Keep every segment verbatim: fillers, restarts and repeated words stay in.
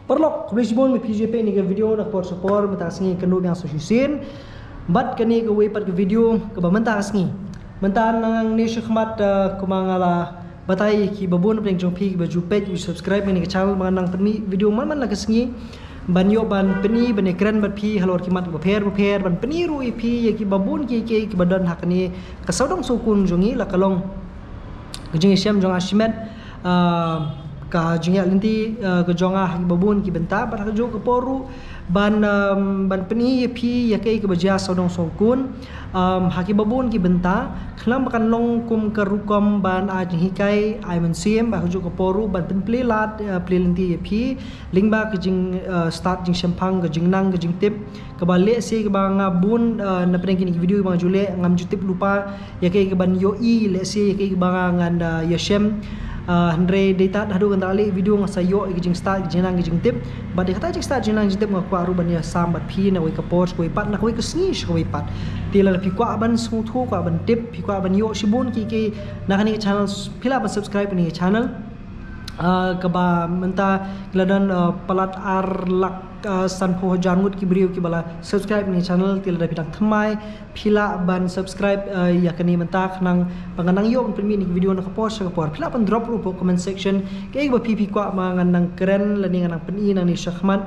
Paralok, khublei shibun ba phi ju peit ïa kane ka video na ka por sha ka por, mynta ka sngi kynduh biang sa shisien. Bad kane kawei pat ka video kaba mynta ka sngi. Mynta nangne shakhmat, uh, kumba nga la batai ïa kiba bun na pdeng jong phi kiba ju peit, ju subscribe ïa kane ka channel, ba ngan nang pynmih video man man la ka sngi ban ïoh ban pyni, ban ïakren bad phi halor ki mat kiba pher bapher, ban pyni ruh ïa phi ïa kiba bun kiei kiei kiba don ha kane ka sawdong sawkun jong ngi, la ka long ka jingïashem jong nga shimet, ah, ka jingïaid lynti, ah, ka jong nga ha kiba bun ki bynta, bad ha kajuh ka por ruh ban, um, ban pyni ïa phi ïa kaei kaba jia sawdong sawkun, um, ha kiba bun ki bynta, khnang ba kan long kum ka rukom ban ai jinghikai, ai mynsiem, bad ha kajuh ka por ruh ban pynplie lad, ah, plie lynti ïa phi lyngba ka jing, ah, stad jingshemphang, ka jingnang, ka jingtip, kaba lehse kaba nga bun, ah, na pdeng kine ki video ba nga ju leh, ngam ju tip lypa ïa kaei kaban ïohi, lehse ïa kaei kaba nga ngan, ah, ïashem. Ah, hynrei dei tad haduh kane ka leh video nga sa ïoh ïa ka jingstad, ka jingnang, ka jingtip. Bad ïa kata ka jingstad, jingnang, jingtip nga kwah ruh ban ïasam bad phi na kawei ka por sha kawei pat, na kawei ka sngi sha kawei pat. Te lada phi kwah ban sngewthuh, kwah ban tip, phi kwah ban ïoh shibun kiei kiei na kane ka channel, phi lah ban subscribe ïa kane ka channel. Ah, kaba mynta ki la don, ah, palat ar lak, ah, sanphew hajar ngut ki briew kiba la subscribe ïa kane ka channel. Te lada phi dang thymmai, phi lah ban subscribe, ah, ïa kane mynta, khnang ba ngan nang ïoh ban pynmih ïa kine ki video na ka por sha ka por. Phi lah ban drop ruh hapoh comment section kaei kaba phi phi kwah ba ngan nang kren lane ngan nang pyni nangne shakhmat,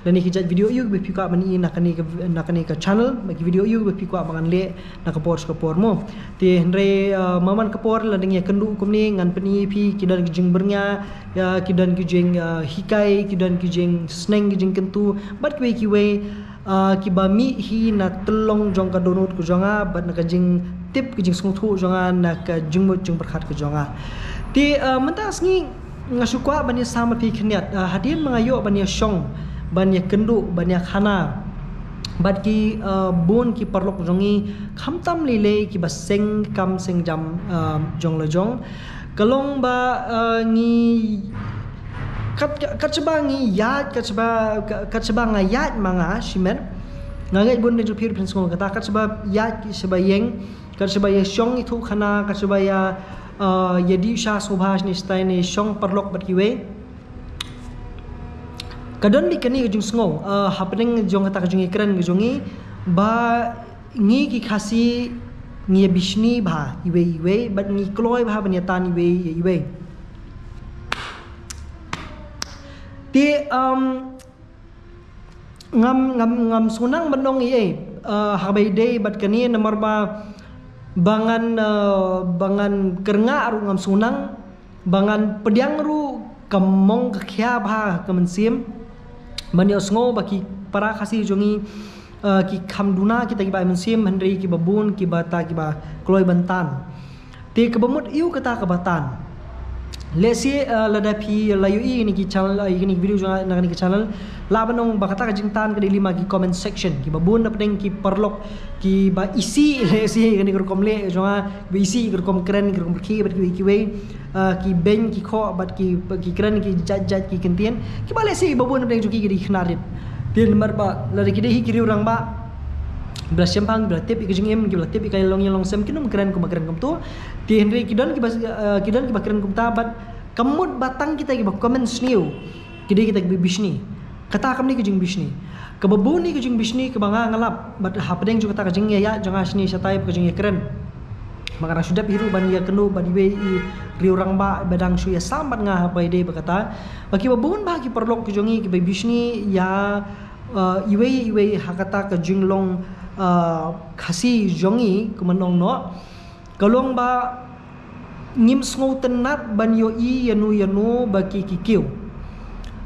lane ki jait video aïu ba phi kwah ban i na kane ka, na kane ka channel, ba ki video aïu ba phi kwah ba ngan leh na ka por sha ka por mo. Te hynrei, ah, man man ka por lada ngi ïakynduh kumne ngan pyni ïa phi, ki don ki jingbyrngia, ïa, ki don ki jing, ah, hikai, ki don ki jingsneng, ki jingkyntu bad kiwei kiwei, ah, kiba mih hi na tyllong jong ka dohnud ka jong nga bad na ka jingtip, ka jingsngewthuh jong nga, na ka jingmut jingpyrkhat ka jong nga. Te, ah, mynta ka sngi nga shu kwah ban ïasam bad phi khyndiat, ah, hadien ba nga ïoh ban ïashong, ban ïakynduh, ban ïakhana bad ki, ah, bun ki paralok jong ngi, khamtam lei lei kiba seng kam seng jam, ah, jong la jong. Ka long ba, ah, ngi kat, kat shaba ngi ïaid, kat shaba, kat shaba nga ïaid ma nga shimet, nga ngeit bun na jong phi ruh phin sngew kata, kat shaba ïaid ki shaba ïeng, kat shaba ïashong ithuh khana, kat shaba ïa, ah, ïadih sha sngewbha shane shatai ne shong paralok bad kiwei. Ka don beit kane ka jingsngew, ah, hapdeng jong kata ka jingïakren ka jong ngi, ba ngi ki Khasi ngi ïa bishni bha iwei iwei, bad ngi kloi bha ban ïatan iwei ïa iwei. Te, um, ngam, ngam, ngam sngewthuh ban ong ei ei, eh, haba ïadei bad kane namar ba, ba ngan, eh, ba ngan kyrngah ruh ngam sngewthuh, ba ngan pdiang ruh ka mong ka khia bha ka mynsiem. Ban ïohsngew ba ki para Khasi jong ngi, eh, ki kham duna kita kiba ai mynsiem, hynrei kiba bun kiba ta kiba kloi ban tan. Te kaba mut aïu kata kaba tan. Lehse, eh, lada phi la ïohi ïa kine ki channel, eh, ïa kine ki video jong nga na kane ka channel, lah ban ong ba kata ka jingtan ka dei lyngba ki comment section. Kiba bun na pdeng ki paralok kiba isih lehse ïa kane ka rukom leh jong nga, kiba isih ïa ka rukom kren, ka rukom rkhie bad kiwei kiwei, eh, ki beiñ ki khoh bad ki, ki kren ki jait jait ki kyntien. Kiba lehse kiba bun na pdeng jong ki ki dei khynnah rit. Te namar ba lada ki dei hi ki riew rangbah, ba la shemphang, ba la tip ïa ka jingim, ba la tip ïa ka ïalong ïalong sem, kin ym kren kumba kren kumto. Te hynrei ki don kiba, eh, ki don kiba kren kumta, bad ka mut ba tang kita kiba comment sniew ki dei kita kiba bishni. Kata kam dei ka jingbishni. Kaba bun hi ka jingbishni kaba nga nga lap bad hapdeng jong kata ka jingïaïaid jong nga shane shatai bad ka jingïakren. Ba nga dang shu dep hi ruh ban ïakynduh bad iwei i riew rangbah ba dang shu ïasam bad nga haba ïadei bad kata. Ba kiba bun bha ki paralok ki jong ngi kiba bishni ïa, eh, iwei iwei ha kata ka jinglong, eh, Khasi jong ngi kumba nga ong noh. Ka long ba ngim sngewtynnat ban ïohi ïano ïano ba ki ki kiew.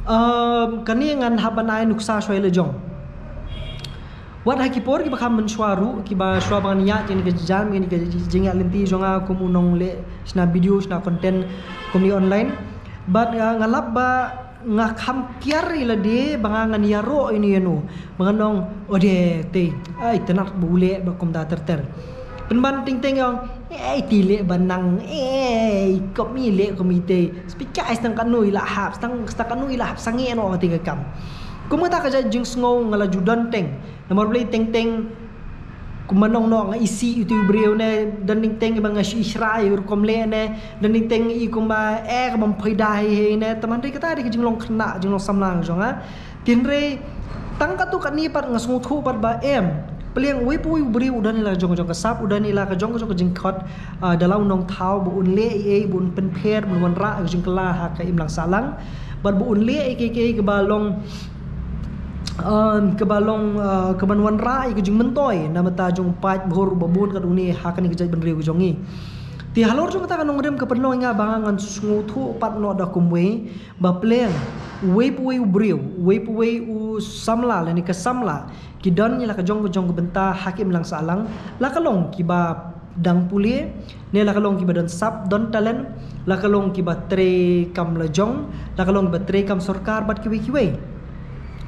Em, kane ngan hap ban ai nuksa shuwa ïa la jong. Wat ha ki por kiba kham mynshuwa ruh, kiba shuwa ba ngan ïaid ïa kane ka jam, ïa kane ka jingïaid lynti jong nga kum u nongleh shna video, shna content kumne online. Bad, eh, nga lap ba nga kham kiar ïa lade ba nga ngan ïaroh ïano ïano. Ba ngan ong, o de, te, ai, tynnat ba u leh ba kumta ter ter. Pynban teng teng ong, ei, te leh ba nang, ei, kum i leh kum i te. Speaker ai stang kano i la hap, stang, stang kano i la hap sangeh noh kata ka kam. Kum kata ka jait jingsngew nga la ju don teng. Namar balei teng teng Manong no nga isi itu briew ne, don teng teng ba nga shi ishra yu rukom le ne, don teng teng i kumba eh ka bam phaida hi hi ne, taman ri kata ri ka jinglong khynnah, jinglong samla jong nga. Tin re, tang katu kani pat nga sngewthuh pat ba em. Pliang wei pui briew u don ila jong jong ka sap, u don ila ka jong jong ka jingkhot, ah, da la u nongthaw, ba un le ei, ba un pynpher, ba un wanrah, ka jingkylla, ha ka imlang sahlang. Bad ba un le ei kei kei kaba long, um, kaba long, uh, kaban wanrah ïa ka jingmyntoi na bynta jong u paid bhur ba bun kat une ha kane ka jaitbynriew ka jong ngi. Te halor jong kata ka nongrim ka pynlong ïa nga ba ngan sngewthuh pat noh da kumwei, ba pliang wei pui u briew, wei pui u samla lane ka samla, ki don ïa la ka jong ka jong ka bynta ha ka imlang sahlang, la ka long kiba dang pule, ne la ka long kiba don sap, don talent, la ka long kiba trei kam la jong, la ka long kiba trei kam sorkar bad kiwei kiwei.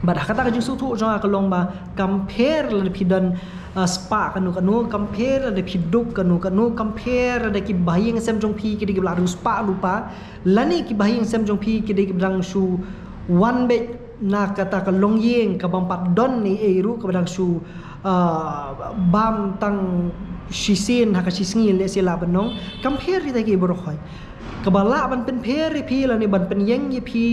Bad ha kata ka jingsngewthuh jong nga ka long ba kam pher lada phi don, uh, spah kano kano, kam pher lada phi duk kano kano, kam pher lada ki bahaïing sem jong phi ki dei kiba la riewspah lypa, lane ki bahaïing sem jong phi ki dei kiba dang shu wan beit na kata ka longïing kabym pat don ei ei ruh, kaba dang shu, ah, bam tang shisien ha ka shisngi lehse lah ban ong. Kam pher ïa kita ki baroh hi. Kaba lah ban pynpher ïa phi lane ban pynïeng ïa phi,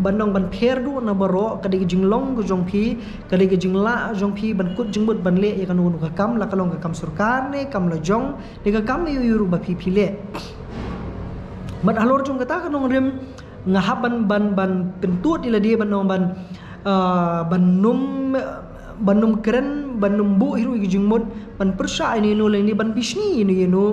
ban ong ban pher duh na baroh, ka dei ka jinglong ka jong phi, ka dei ka jinglah jong phi ban kut jingmut ban leh ïa kano kano ka kam, la ka long ka kam sorkar ne kam la jong, ne ka kam ïa u ruh ba phi phi leh. Bad halor jong kata ka nongrim, nga hap ban, ban, ban pyntud ïa lade ban ong ban, ah, ban nym, ban nym kren, ban nym buh hi ruh ïa ka jingmut, ban pyrshah ïa ino ïa ino lane ban bishni ïa ino ïa ino,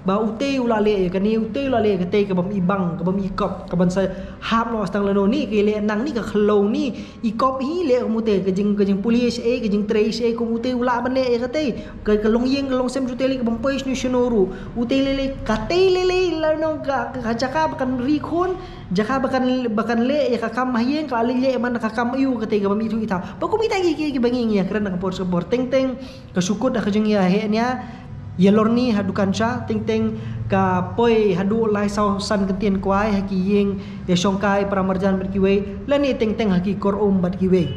ba utei u la leh ïa kane, utei u la leh ïa katei, kabym i bang, kabym i kop, kaban sa hap noh tang lano, ni ka leh nang, ni ka khlaw, ni i kop hi leh kum utei, ka jing, ka jingpule shaei, ka jingtrei shaei kum utei u lah ban leh ïa katei, ka, ka longïing ka longsem jong utei lei kabym poi shano shano ruh, utei lei lei, katei lei lei lano ka, ka jaka ba kan ri khun, jaka ba kan, ba kan leh ïa ka kam ha ïing, ka la leh leh man ka kam aiu katei, kabym ithuh ithaw. Ba kum ita ki, ki, kiba ngi ngi ïakren ha ka por sha ka por, teng teng ka shu kut ha ka jingïaheh nia, ïalorni ha dukan sha, teng teng ka poi haduh lai saw san kyntien kwai ha ki ïing ïashongkai, para marjan bad kiwei, lane teng teng ha ki kor um bad kiwei.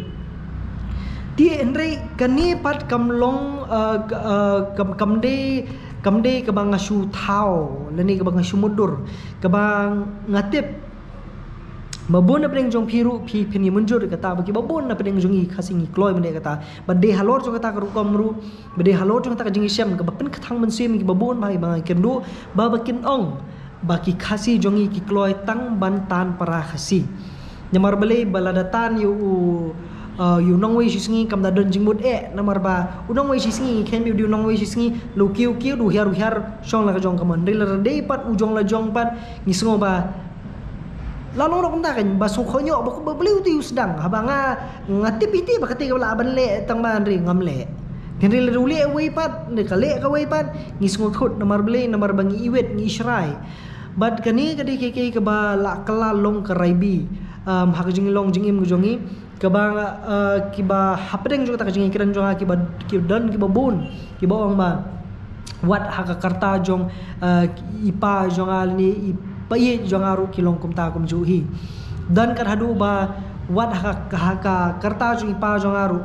Te hynrei kane pat kam long, uh, ka, uh, kam, kam dei, kam dei kaba nga shu thaw lane kaba nga shu mutdur, kaba nga tip ba bun na pdeng jong phi ruh phi, phin ïa mynjur ïa kata, ba kiba bun na pdeng jong ngi Khasi ngi kloi mynne ïa kata. Ba dei halor jong kata ka rukom ruh, ba dei halor jong kata ka jingïashem kaba pynkthang mynsiem ïa kiba bun ba, ba ngi kynduh, ba, ba kin ong ba ki Khasi jong ngi ki kloi tang ban tan para Khasi. Namar balei? Ba lada tan ïa u, uh, ïa u nongwei shisngi kam da don jingmut eh, namar ba u nongwei shisngi, ngi khein ïa u dei u nongwei shisngi, la u kiew kiew, da u hiar u hiar, shong la ka jong ka mon. Hynrei lada dei pat u jong la jong pat, ngi sngew ba la long ruh kumta kan, ba sngewkhohñioh, ba, ba balei utei u sdang, haba nga, nga tip iti ba katei kaba lah ban leh tang ba, hynrei ngam leh. Hynrei lada u leh uwei pat, hynrei ka leh kawei pat, ngi sngewthuh, namar balei? Namar ba ngi iwit, ngi ishrai. Bad kane ka dei kei kei kaba la kylla long ka raibi, um, ha ka jinglong jingim ka jong ngi, kaba, uh, kiba hapdeng jong kata ka jingïakren jong nga, kiba, kiba don kiba bun kiba ong ba wat ha ka karta jong, uh, i pa jong nga lane i paid jong nga ruh ki long kumta kumjuh hi. Don kat haduh ba wat ha ka, ha ka karta jong i pa jong nga ruh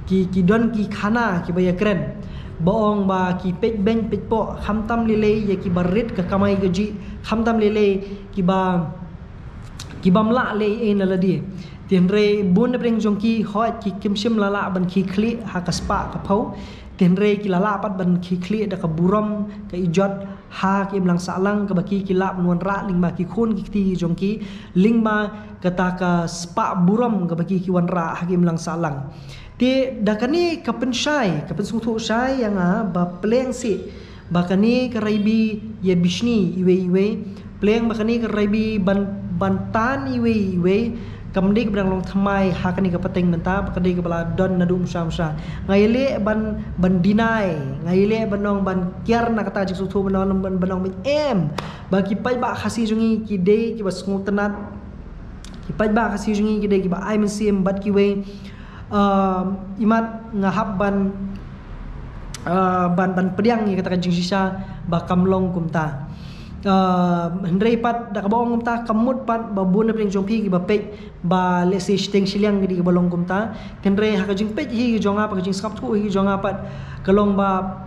ki, ki don ki khana kiba ïakren ba ong ba ki peit beiñ peit poh, khamtam lei lei ïa kiba rit ka kamai kajih, khamtam lei lei kiba, kibym lah leh ei ei na lade. Te hynrei bun na pdeng jong ki, hooid, ki kim shym la lah ban khie khlieh ha ka spah ka phew. Te hynrei ki la lah pat ban khie khlieh da ka burom ka ijot ha ka imlang sahlang, kaba ki, ki lah ban wanrah lyngba ki khun ki kti jong ki, lyngba kata ka spah burom kaba ki, ki wanrah ha ka imlang sahlang. Te da kane ka pynshai, ka pynsngewthuh shai ïa nga ba pliang sih ba kane ka raibi ïa bishni iwei iwei, pliang ba kane ka raibi ban, ban tan iwei iwei, kam dei kaba dang long thymmai ha kane ka pateng mynta, ba ka dei kaba la don naduh mynshwa mynshwa. Nga ïaleh ban, ban deny, nga ïaleh ban ong, ban kiar na kata ka jingsngewthuh, ban ong, ban, ban ong ba em, ba ki paidbah Khasi jong ngi ki dei kiba sngewtynnat, ki paidbah Khasi jong ngi ki dei kiba ai mynsiem bad kiwei. Um, imat nga hap ban, uh, ban, ban pdiang ïa kata ka jingshisha ba kam long kumta. Uh, hynrei pat da kaba ong kumta, ka mut pat ba bun na pdeng jong phi kiba peit ba lehse shiteng shiliang ki dei kiba long kumta. Hynrei ha ka jingpeit hi ki jong nga pat, ka jingsngap thuh hi ki jong nga pat, ka long ba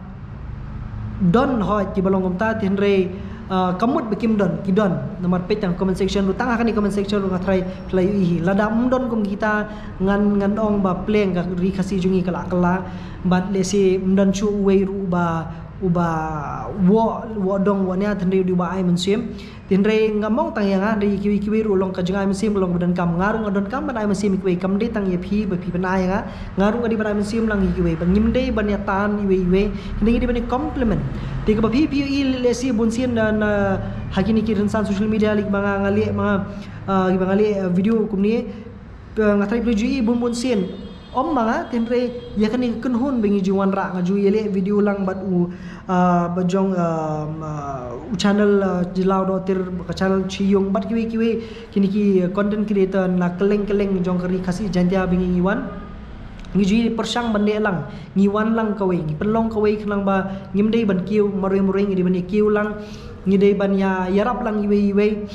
don hoi kiba long kumta, hynrei uh, ka mut ba kim don, ki don. Namar peit tang comment section ruh, tang ha kane comment section ruh nga tharai phi la ïohi hi. Lada ym don kum kita, ngan ngan ong ba pleng ka ri Khasi jong ngi ka la kylla. Bad lehse ym don shuh uwei ruh ba uba woh, woh dong woh nia, hynrei u dei uba ai mynsiem. Hynrei ngam ong tang ïa nga, hynrei ïa kiwei kiwei ruh long ka jingai mynsiem ka long kaba donkam. Nga ruh nga donkam ban ai mynsiem ïa kiwei, kam dei tang ïa phi ba phi pynai ïa nga. Nga ruh nga dei ban ai mynsiem lang ïa kiwei, ba ngim dei ban ïa tan iwei iwei, hynrei ngi dei ban ïa compliment. Te kaba phi phi ïohi lehse bunsien na, na ha kine ki rynsan social media lei ba nga, nga leh, ba nga, uh, ba nga leh, uh, video kumne. Nga tharai phi ju ïohi bun bunsien. Ym ma nga, hynrei ïa kane ka kynhun ba ngi ju wanrah, nga ju ïaleh video lang bad u, uh, ba jong, um, uh, u channel, uh, Jyllaw Dohtir, ka channel Chi Yung bad kiwei kiwei kine ki content creator na kylleng kylleng jong ka ri Khasi Jaiñtia ba ngi ngi wan. Ngi ju ïa pyrshang ban leh lang, ngi wan lang kawei, ngi pynlong kawei khnang ba ngim dei ban kiew marwei marwei, ngi dei ban ïa kiew lang, ngi dei ban ïa ïarap lang iwei iwei.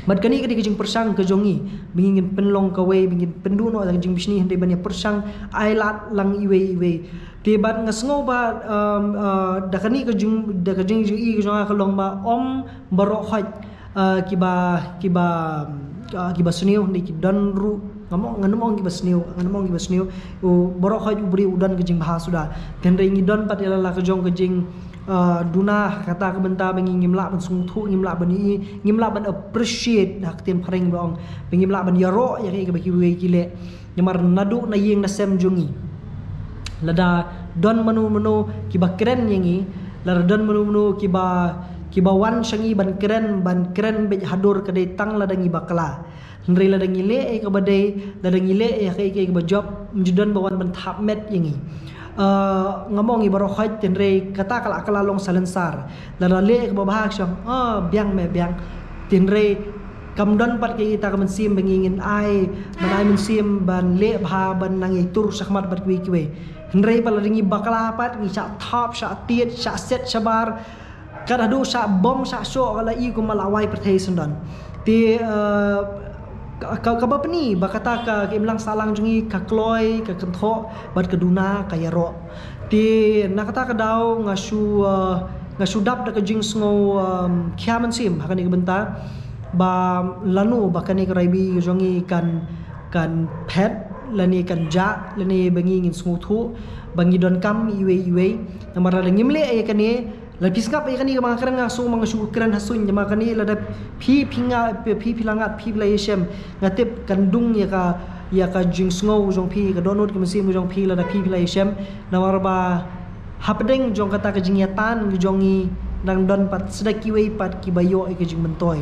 Bad kane ka dei ka jingpyrshang ka jong ngi, ba ngi ngin pynlong kawei, ba ngin pynduh noh da ka jingbishni, hynrei ban ïa pyrshang ailad lang iwei iwei. Te bad nga sngew ba, um, uh, da kane ka jing, da ka jing, jingïohi ka jong nga ka long ba ym baroh hoi, uh, kiba, kiba, uh, kiba sniew, hynrei ki don ruh, ngam ong, ngan ym ong kiba sniew, ngan ym ong kiba sniew. U baroh hoi u briew u don ka jingbha suda. Hynrei ngi don pat ïa la la ka jong ka jing, uh, duna, kata ka bynta ba ngi ngim lah ban sngewthuh, ngim lah ban ïohi, ngim lah ban appreciate, ha ka ktien phareng ba ong, ba ngim lah ban ïaroh ïa kaei kaba kiwei ki leh. Namar naduh na ïing na sem jong ngi, lada don mano mano kiba kren ïa ngi, lada don mano mano kiba, kiba wan sha ngi ban kren, ban kren beit hadur, ka dei tang lada ngi bakla. Hynrei lada ngi leh ïa kaba dei, lada ngi leh ïa kaei kaei kaba jop, ym ju don ba wan ban thap met ïa ngi. Uh, ngam ong ïa baroh hoi, hynrei kata ka la, ka la long salonsar. Lada leh ïa kaba bha, shong, ah, biang me biang. Hynrei kam don pat kaei kita ka mynsiem ba ngi ngin ai, ban ai mynsiem ban leh bha, ban nang ïai tur shakhmat bad kiwei kiwei. Hynrei pat lada ngi bakla pat, ngi shah thap, shah tied, shah set shabar, kat haduh shah bom shah shoh, ka la i kum ma la wai pyrthei syndon. Te, uh, ka, ka, kaba pyni ba kata ka, ka imlang sahlang jong ngi ka kloi, ka kynthoh bad ka duna ka ïaroh. Te na kata ka daw nga shu, uh, nga shu dap da ka jingsngew, um, khia mynsiem ha kane ka bynta, ba lano ba kane ka rai bi ka jong ngi kan, kan phet, lane kan jah, lane ba ngi ngin sngewthuh ba ngi donkam iwei iwei. Namar lada ngim leh ïa kane, lada phi sngap ïa kane kaba nga kren, nga sngew ba nga shu kren ha suiñ, namar kane lada phi, phi nga, phi, phi, phi la ngat, phi, phi la ïashem, nga tip kan dung ïa ka, ïa ka jingsngew jong phi, ka dohnud ka mynsiem jong phi lada phi, phi la ïashem. Namar ba hapdeng jong kata ka jingïatan ka jong ngi, nang don pat sdang kiwei pat kiba ïoh ïa ka jingmyntoi.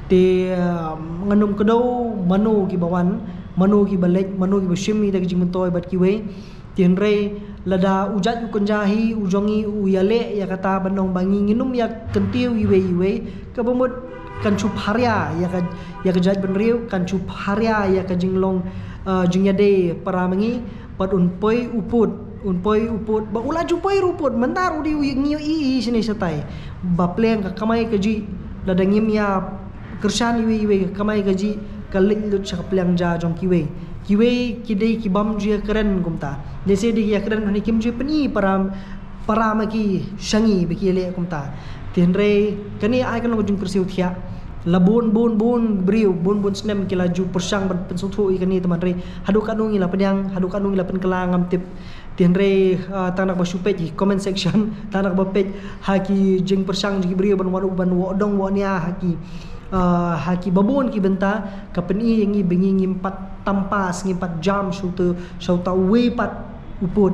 Te, um, ngan ym kdew mano kiba wan, mano kiba leit, mano kiba shim ïa ka jingmyntoi bad kiwei. Te hynrei lada u jait u kynja hi u jong ngi u ïaleh ïa kata ban ong ba ngi ngin ym ïa kyntiew iwei iwei, kaba mut kan shu pharia ïa ka, ïa ka jaitbynriew, kan shu pharia ïa ka jinglong, uh, jingïadei para ma ngi. Bad un poi u pud, un poi u pud, ba u la ju poi ruh u pud, mynta ruh dei u ngi ïohi shane shatai. Ba pleng ka kamai kajih, lada ngim ïa kyrshan iwei iwei, ka kamai kajih ka leit lut sha ka pliang ja jong kiwei. Kiwei ki dei ki bym ju ïa kren kumta. Lehse dei ki ïa kren, hynrei kim ju pyni para, para ma ki sha ngi ba ki ïaleh kumta. Te hynrei kane ai ka long ka jingkyrsiew thiah. La bun bun bun briew, bun bun snem ki la ju pyrshang ban pynsngewthuh ïa kane, te hynrei haduh katno ngi la pdiang, haduh katno ngi la pynkylla, ngam tip. Te hynrei, ah, tang na kaba shu peit ki comment section, tang na kaba peit ha ki jingpyrshang jong ki briew ban wan, ban woh dong woh nia ha ki, ah, ha kiba bun ki bynta, ka pyni ïa ngi ba ngi ngim pat tam pass, ngim pat jam sha uta, sha uta uwei pat u pud.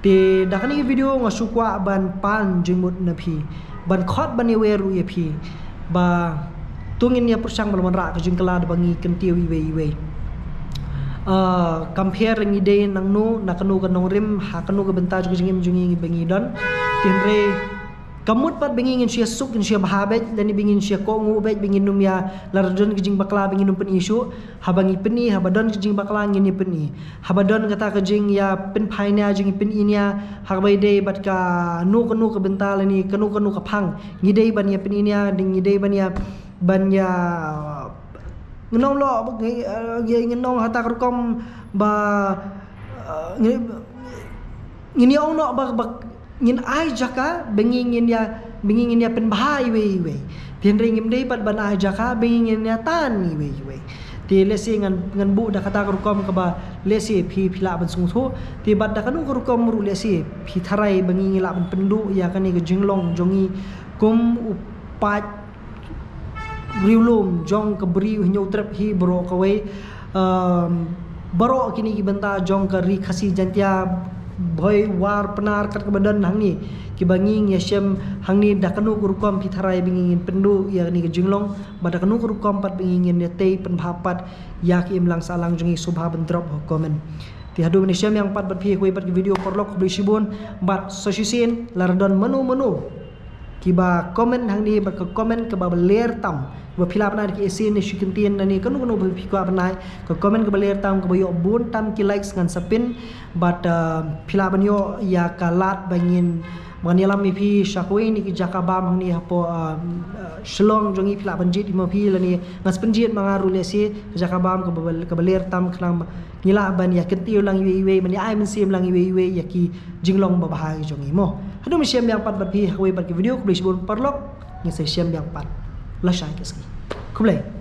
Te da kane ka video nga shu kwah ban pan jingmut na phi, ban khot ban ïawer ruh ïa phi, ba to ngin ïa pyrshang ban wanrah ka jingkylla da ba ngi kyntiew iwei iwei. Ah, kam pher ngi dei nangno, na kano ka nongrim, ha kano ka bynta jong ka jingim jong ngi ba ngi don. Te hynrei Ka mut pat ba ngi ngin shu ïa suk, ngin shu ïa bha beit, lane ba ngin shu ïa kohnguh beit, ba ngin ym ïa, lada don ka jingbakla ba ngin ym pyni shuh. Haba ngi pyni, haba don ka jingbakla ngin ïa pyni. Haba don kata ka jingïa pynphai nia, jingïa pyni nia ha kaba ïadei bad kano kano ka bynta lane kano kano ka phang, ngi dei ban ïa pyni nia, ngi dei ban ïa, ban ïa, ngin ong lo, ngi, eh, ngi, ngin ong ha kata ka rukom ba, eh, ngi, ngin ïa ong noh ba, ba ngin ai jaka ba ngi ngin ïa, ba ngi ngin ïa pynbha iwei iwei. Te hynrei ngim dei pat ban ai jaka ba ngi ngin ïa tan iwei iwei. Te lehse ngan, ngan buh da kata ka rukom kaba lehse phi, phi lah ban sngewthuh. Te bad da kano ka rukom ruh lehse phi tharai ba ngi, ngi lah ban pynduh ïa kane ka jinglong jong ngi kum u paid riewlum jong ka Bri u Hynñiewtrep hi baroh kawei. Em, baroh kine ki bynta jong ka Ri Khasi Jaiñtia, Bhoi, War, Pnar, kat kaba don hangne, kiba ngi ngi ïa shem hangne, da kano ka rukom phi tharai ba ngi ngin pynduh ïa kane ka jinglong, bad da kano ka rukom pat ba ngi ngin ïa tei pynbha pat ïa ki imlang sahlang jong ngi, sngewbha ban drop ha comment. Te haduh ban ïashem biang pat bad phi ha kawei pat ka video, paralok, khublei shibun. Bad sa shisien, lada don mano mano kiba comment hangne bad ka comment kaba ler tam, ba phi lah ban ai da ki essay ne shi kyntien ne kano kano ba phi kwah ban ai, ka comment kaba ler tam kaba ïoh bun tam ki likes ngan sa pin. Bad, uh, phi lah ban ïoh ïa ka lad ba ngin, ba ngan ïalam ïa phi sha kawei na ki jaka bam hangne hapoh, uh, uh, Shillong jong ngi, phi lah ban jied hi ma phi lane ngan sa pynjied ma nga ruh lehse ka jaka bam kaba, kaba ler tam, khnang ba ngi lah ban ïa kyntiew lang iwei iwei, ban ïa ai mynsiem lang iwei iwei ïa ki jinglong babha jong ngi mo. Haduh ban ïashem biang pat bad phi ha kawei pat ka video, khublei shibun paralok, ngin sa ïashem biang pat lashai ka sngi. Khublei.